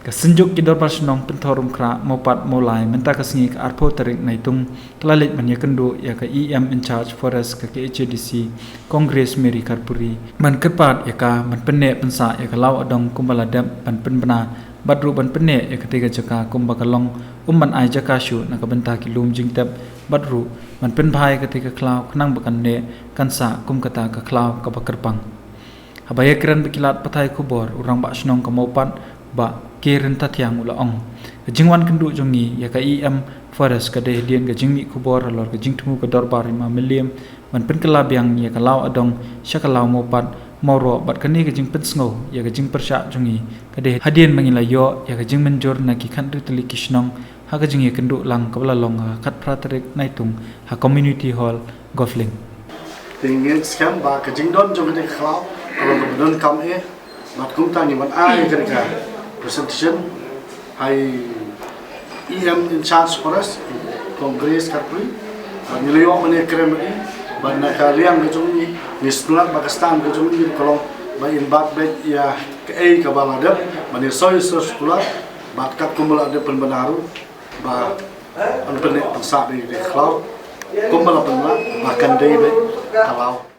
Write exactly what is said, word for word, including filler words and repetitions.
Ka Synjuk ki Dorbar Shnong Pynthorumkhrah Mawpat Mawlai mynta ka sngi ka arphew tarik Naitung ka la leit ban ïakynduh ïa ka E M in charge Forest ka K H A D C, Congress Mary Kharpuri, ban kyrpad ïa ka ban pynneh pynsah ïa ka law adong kumba la dep ban pynbna, bad ruh ban pynneh ïa katei ka jaka kumba ka long, um ban ai jaka shuh na ka bynta ki lum jingtep, bad ruh ban pynbha ïa katei ka khlaw khnang ba kan neh kan sah kum kata ka khlaw kaba kyrpang. Haba ïakren bad ki lad pathai khubor, u Rangbah Shnong ka Mawpat, Bah K Ryntathiang, u la ong, ka jingwan kynduh jong ngi ïa ka E M Forest ka dei hadien ka jingmih khubor halor ka jingthmu ka Dorbar Hima Mylliem ban pynkylla biang ïa ka law adong sha ka law Mawpat Mawroh, bad kane ka jingpynsngew ïa ka jingpyrshah jong ngi ka dei hadien ba ngi la ïoh ïa ka jingmynjur na ki khathynriew tylli ki shnong ha ka jingïakynduh lang kaba la long ha ka khatphra tarik Naitung ha Community Hall, Golf Link. Te ngin skhem ba ka jingdon jong kane ka khlaw ka long kaba donkam eh, bad kumta ngi wan ai kane ka presentation ha i E M in charge Forest, Congress Kharpuri, bad ngi la ïoh ban ïakren bad i, bad na ka liang ka jong ngi, ngi sngewthuh ba ka stand ka jong ngi ka long ba in bat beit ïa kaei kaba la dep, ban ïasoi soskular, bad katkum ba la dep pynbna ruh, ba yn pynneh pynsah beit ïa ka khlaw kumba la pynbna, ba kan dei beit ka law.